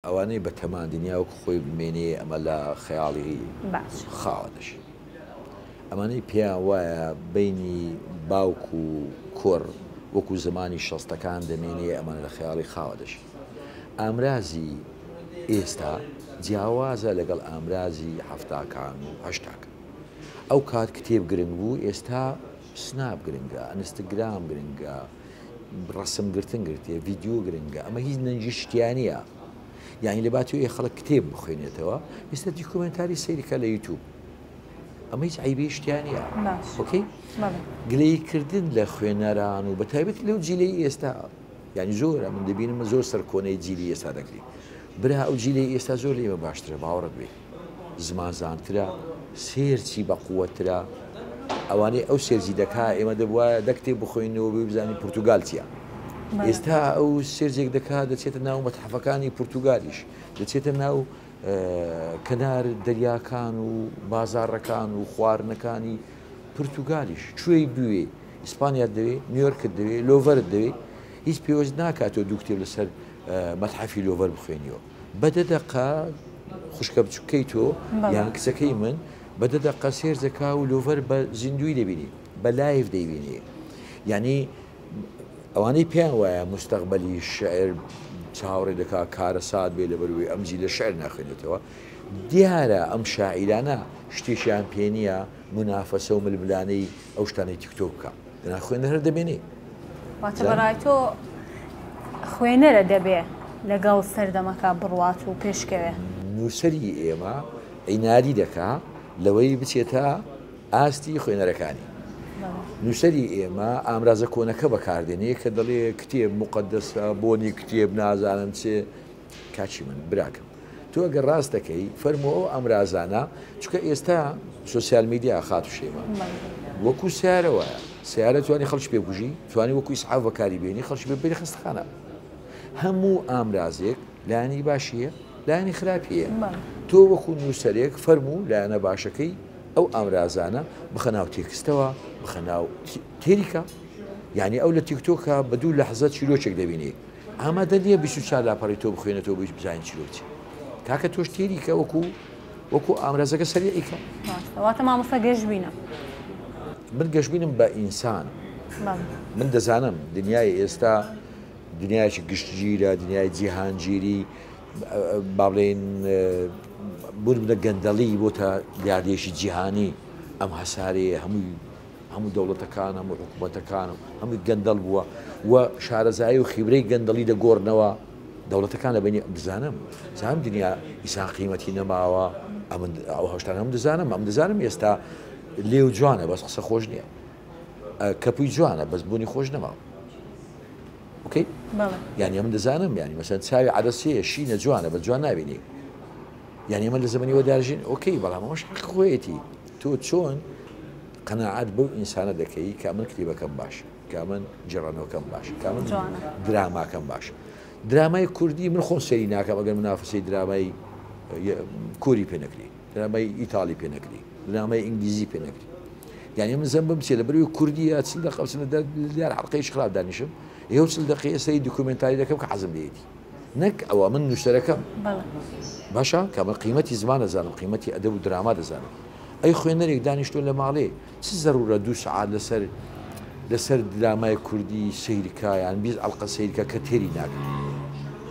ئەوانەی بەتەمان دنیا وەکو خۆی بمێنێ ئەمە لە خەیاڵی باش. خاوە دەژین. ئەمانەی پێیان وایە بەینی باوک و کوڕ وەکو زەمانی شەستەکان دەمێنێ ئەمانە لە خەیاڵی خاوە دەژین. ئامرازی ئێستا جیاوازە لەگەڵ ئامرازی حەفتاکان و هەشتاکان. ئەو کات کتێب گرنگ بوو ئێستا سناپ گرنگە، ئەنستگرام گرنگە، ڕەسم گرتن گرتێ، ڤیدیۆ گرنگە، ئەمە هیچ نەنگی شتیان نییە. یعنی لە باتی ئەوەی خەڵک کتێب بخوێنێتەوە ئێستا دیکۆمێنتاری سەیرکە لە یوتیوب. ئەمە هیچ عیبی شتیان نییە. okay؟ گلەییکردن لە خوێنەران و بە تایبەتی لەو جیلەی ئێستا یعنی زۆرە من دەبینم زۆر سەرکۆنەی جیلی ئێستا دەکری. برا ئەو جیلەی ئێستا زۆر لە ئێمە باشترە باوەڕت بێ. زمانزانترە، search ی بەقوەترە، ئەوانەی ئەو search ی دەکا ئێمە دەبوایە دە کتێب بخۆینەوە بۆی بزانین پورتوگال چییە. ئێستا ئەو search ێک دەکا دەچێتە ناو مەتحەفەکانی پورتوگالیش، دەچێتە ناو کەنار دەریاکان و بازاڕەکان و خواردنەکانی پورتوگالیش، کوێی بوێ ئیسپانیات دەوێ، نیویۆرکت دەوێ، لۆڤەرت دەوێ، هیچ پێوەست ناکات تۆ دوو کتێب لەسەر مەتحەفی لۆڤەر بخوێنیەوە. بە دە دەقە خوشکە بچوکەی تۆ یان کچەکەی من بە دە دەقە search دەکا و لۆڤەر بە زیندوی دەبینی بە live دەیبینی یعنی ئەوانەی پێیان وایە مستەقبلی شعر چاوەڕێ دەکا کارەسات بێ لەبەروی ئەم جیلە شعر ناخوێنێتەوە دیارە ئەم شاعیرانە شتێکیان پێ نییە منافەسە و ململانەی ئەو شتانەی تیکتۆک بکە دەنا خوێنەر هەر دەمێنێ. واتە بەڕای تۆ خوێنەرە دەبێ لەگەڵ سەردەمەکە بڕوات و پێشکەوێ؟ نووسەری ئێمە عینادی دەکا لەوەی بچێتە ئاستی خوێنەرەکانی. نووسەری ئێمە ئامرازە کۆنەکە بەکاردێنێ کە دەڵێ کتێب موقەدەسە، بۆنی کتێب نازانم چێ. کاکی من، براکەم تۆ ئەگەر ڕاست دەکەی فەرموو ئەو ئامرازانە، چونکە ئێستا social media خاتوو شەیما وەکو سیارە وایە، سیارە توانی خەڵکی پێ بکوژی، توانی وەکو ئیسعاف بەکاری بێنی خەڵکی پێ ببەری خەستەخانە. هەموو ئامرازێک لایەنی باشی هەیە، لایەنی خراپی هەیە. تۆ وەکو نووسەرێک فەرموو لایەنە باشەکەی ئەو ئامرازانە بخە ناو تێکستەوە، بخە ناو تێریکە. یعنی ئەو لە تیکتۆکە بە دوو لەحزە چیرۆکێک دەبینی. ئامادە نییە 24 لاپەڕی تۆ بخوێنێتەوە بۆی بزانین چیرۆک چیە. کاکە تۆش تێری کە وەکو وەکو ئامرازەکە سەریعی کە. ڕاستە واتە مامۆستا گەشبینە. من گەشبینم بە ئینسان. من دەزانم دنیای ئێستا دنیایەکی گشتگیرە، دنیای جیهانگیری، با بڵێین بۆ نمونە گەندەڵی بۆتە دیاردەیەکی جیهانی، ئەم هەسارەیە هەمووی هەموو دەوڵەتەکان، هەموو حکوومەتەکان و هەمووی گەندەڵ بووە و شارەزایی و خیبرەی گەندەڵی دەگۆڕنەوە دەوڵەتەکان لە بینی دەزانم زانم دنیا ئیسان قیمەتی نەماوە ئەمن ئەو هەشتان هەم دەزانم ئەم دەزانم ئێستا لێو جوانە بەس قسە خۆش نییە کەپوی جوانە بەس بوونی خۆش نەماوە okay یعنی ئەمن دەزانم یعنی مەسەن چاوی عەدەسەیە شینە جوانە بە جوان نابینی یانی ئێمە لە زەمەنی وەدارژین okay بەڵام ئەوەش حەقی خۆیەتی تۆ چۆن قەناعەت بەو ئینسانە دەکەی کە من کتێبەکەم باش کە من جێڕانەوەکەم باش کە من دراماکەم باش درامای کوردی من خۆم سەیری ناکەم ئەگەر منافسەی درامای کوری پێ نەکری درامای ئیتالی پێ نەکری درامای ئینگلیزی پێ نەکری یعنی من زەم بمچێ لە بەروی کوردیە چل دقە چل دیار حڵقەیش خراپ دانیشم ئێوە چل دقەیە سەری دوکومنتاری دەکەم کە حەزم لێیەتی نەک ئەوە من نووسەرەکەم باشە کە من قیمەتی زمان دەزانم قیمەتی ئەدەب و دراما دەزانم ئەی خوێنەرێک دانیشتووە لە ماڵێ چ زەرورە دوو سەعات لەسەر لەسەر درامای کوردی سەیرکە یان 20 ئەڵقە سەیرکە کە تێری ناکە.